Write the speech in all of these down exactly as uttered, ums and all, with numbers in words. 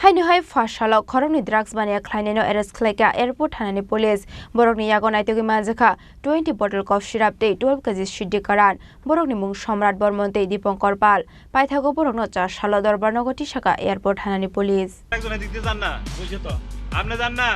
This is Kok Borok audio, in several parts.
Haino hai first salo khoroknwi drugs baniya khlainaino arrest khlaikha airport thanani police. Borokni yago naitugwi manjakha twenty bottle cough syrup tei twelve K G siddi karan. Borokni mung Somrat Bormon tei Dipankar Pal. Paithago borokno char salo Dorbarnogo tisakha airport thanani police. একজন এদিক দিয়ে যান না। বুঝে তো। আপনি যান না।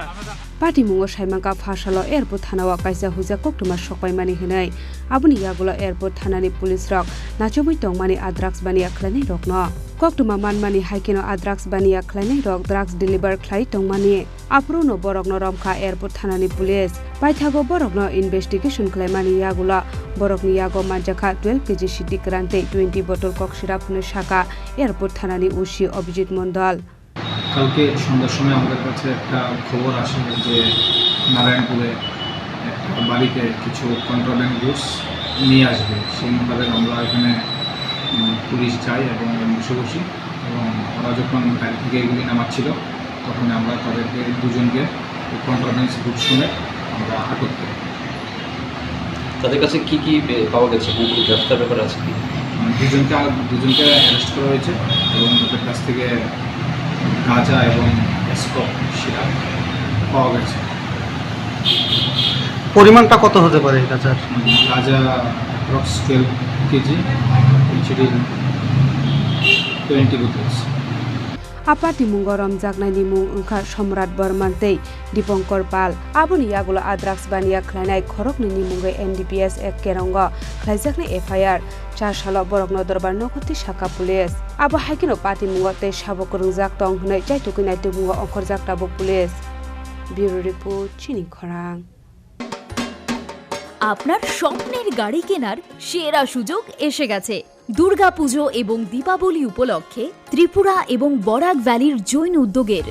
Patimungo saimanka first salo airport thanao kaisa huijak koktwma sokpaimani hwnwi. Aboni yagulo airport thanani police rok nachomwi tongmani a drugs baniya khlainai rokno. Koktwma manmani hai kheno a drugs baniya khlainai rok drugs deliver khlai tongmani. Aphuruno borokno romkha airport thanani police. Paithago borokno investigation khlaimani yagulo borokni yago manjakha twelve K G siddi karan tei twenty bottle cough syrup hwnwi sakha airport thanani O C Abhijit Mondol. কালকে সন্ধ্যার সময় আমাদের কাছে একটা খবর আসে যে নারায়ণপুরে একটা বাড়িতে কিছু কন্ট্রাব্যান্ড গুডস নিয়ে আসবে। সেই মোতাবেক আমরা এখানে, উম, পুলিশ যাই এবং এমবুশে বসি এবং ওরা যখন গাড়ি থেকে এগুলি নামাচ্ছিল, তখন আমরা তাদেরকে দুজনকে কন্ট্রাব্যান্ড গুডস সমেত আমরা আটক করি। তাদের কাছে কি কি পে-, পাওয়া গেছে? কোনো কোনো গ্রেফতার ব্যাপার আছে কি? মানে দুজনকে আ-, দুজনকে অ্যারেস্ট করা হয়েছে এবং তাদের কাছ থেকে গাঁজা এবং স্কোপ সিরাপ পাওয়া গেছে। পরিমাণটা কত হতে পারে এই গাঁজার? গাঁজা approx twelve KG, CD twenty bottles. A patimungo romjaknaini mung wngkha Somrat Borman tei Dipankar Pal. Aboni yagulo a drugs baniya khlainai khoroknwini mungwi N D P S Act kerongo khlaijaknai F I R. Char salo borokno Dorbarnogo tisakha police. Abo hai kheno patimungo tei sabo kwrwngjak tong hwnwi chaitugwi naitugmungo ongkhorjak tabuk police. Bureau report, Chini Khorang. আপনার স্বপ্নের গাড়ি কেনার সেরা সুযোগ এসে গেছে। দুর্গাপুজো এবং দীপাবলি উপলক্ষে ত্রিপুরা এবং বরাক ভ্যালির জৈন উদ্যোগের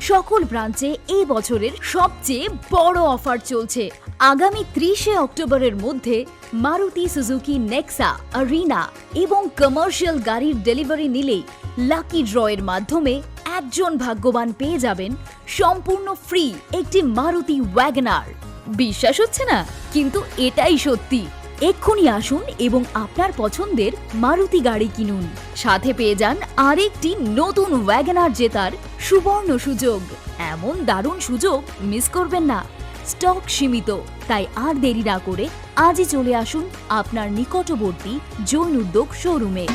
সকল ব্রাঞ্চে এই বছরের সবচেয়ে বড় অফার চলছে। আগামী ত্রিশে অক্টোবরের মধ্যে মারুতি সুজুকি নেক্সা, আরিনা এবং কমার্শিয়াল গাড়ির ডেলিভারি নিলেই লাকি ড্রয়ের মাধ্যমে একজন ভাগ্যবান পেয়ে যাবেন সম্পূর্ণ ফ্রি একটি মারুতি ওয়াগনার। বিশ্বাস হচ্ছে না, কিন্তু এটাই সত্যি। এক্ষুনি আসুন এবং আপনার পছন্দের মারুতি গাড়ি কিনুন, সাথে পেয়ে যান আরেকটি নতুন ওয়াগনার জেতার সুবর্ণ সুযোগ। এমন দারুণ সুযোগ মিস করবেন না। স্টক সীমিত, তাই আর দেরি না করে আজই চলে আসুন আপনার নিকটবর্তী জৈন উদ্যোগ শোরুমে।